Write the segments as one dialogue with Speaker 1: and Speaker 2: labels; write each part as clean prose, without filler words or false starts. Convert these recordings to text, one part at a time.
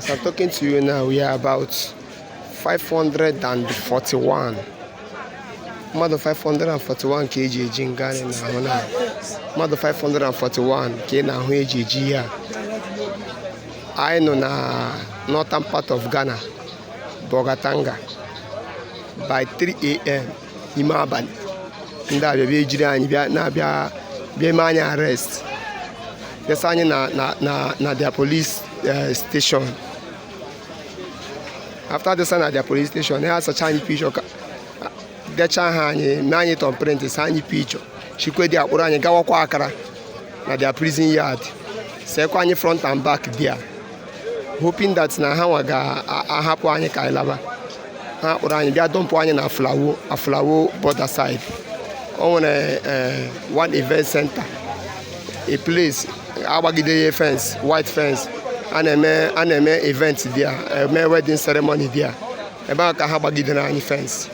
Speaker 1: As I'm talking to you now, we are about 541. Mmadụ 541 ka eji eji nga anyị na-ahụ na mmadụ 541 ka ị na-ahụ eji eji ya. Anyị nọ na northern part of Ghana, Bolgatanga, by 3 a.m. ime abalị. Ndị abịa bịa ejiri anyị bịa na-abịa bịa eme anyị arrest, desa anyị na their police station. After desa na their police station, ha asacha anyị picture, ka dechaa ha anyị, mee anyị thumbprint, sa anyị picture, chikwe dị akpụrụ anyị gawakwa Accra na their prison yard, sekwa anyị front and back there, hoping that na ha nwa ga-ahapụ anyị ka anyị laba. Ha kpụrụ anyị bịa dump anyị na Aflao, Aflao border side. O nwere one event center, a place agbagide ya fence, white fence. A na-eme event there, eme wedding ceremony there. Ebe ahụ ka ha gbagidere anyị fence,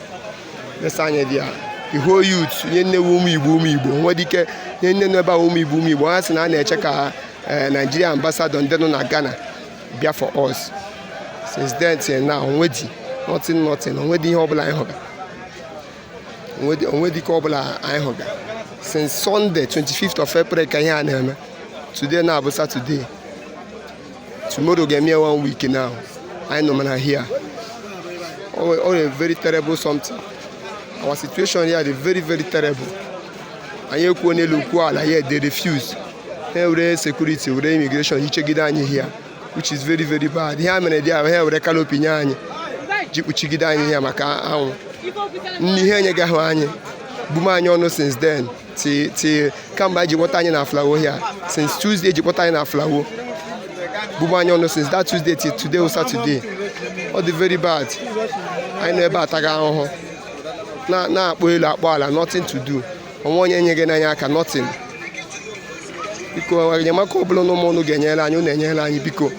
Speaker 1: desa anyị there. The whole youth, nye nne wu ụmụ Igbo, ụmụ Igbo nwere ike nye nne nọ ebe ahụ, ụmụ Igbo, ụmụ Igbo. Ha sị na a na-eche ka Nigeria ambassador ndị nọ na Ghana bịa for us. Since then till now, onwedi nothing, nothing. Onwedi ihe ọbụla anyị hụga, onwedi ike ọbụla anyị hụga. Since Sunday 25th of April ka ihe a na-eme. Today na abụ Saturday, tomorrow ga-eme ya one week now anyị nọ mana here. All a very terrible something. Our situation here dey very, very terrible. Anyị ekwuo n'elu, kwuo ala here, they refuse. Ha were security, were immigration yichegide anyị here, which is very, very bad. Ihe a mere dị ahụ, ha were canopy nye anyị ji kpuchigide anyị here maka anwụ. Nni ihe enyeghị ahụ anyị gbume anyị ọnụ since then till kamgbe anyị ji kpọta anyị na Aflao here. Since Tuesday ji kpọta anyị na Aflao, gbume anyị ọnụ since that Tuesday till today o Saturday. Ọ dị very bad. Anyị nọ ebe a taga ahụhụ, na-akpọ elu, akpọ ala, nothing to do. Onwe onye enyeghị n'anya aka, nothing. Biko, enyemaka ọbụla ụmụ ụnụ ga-enyere anyị, unu enyere anyị, biko.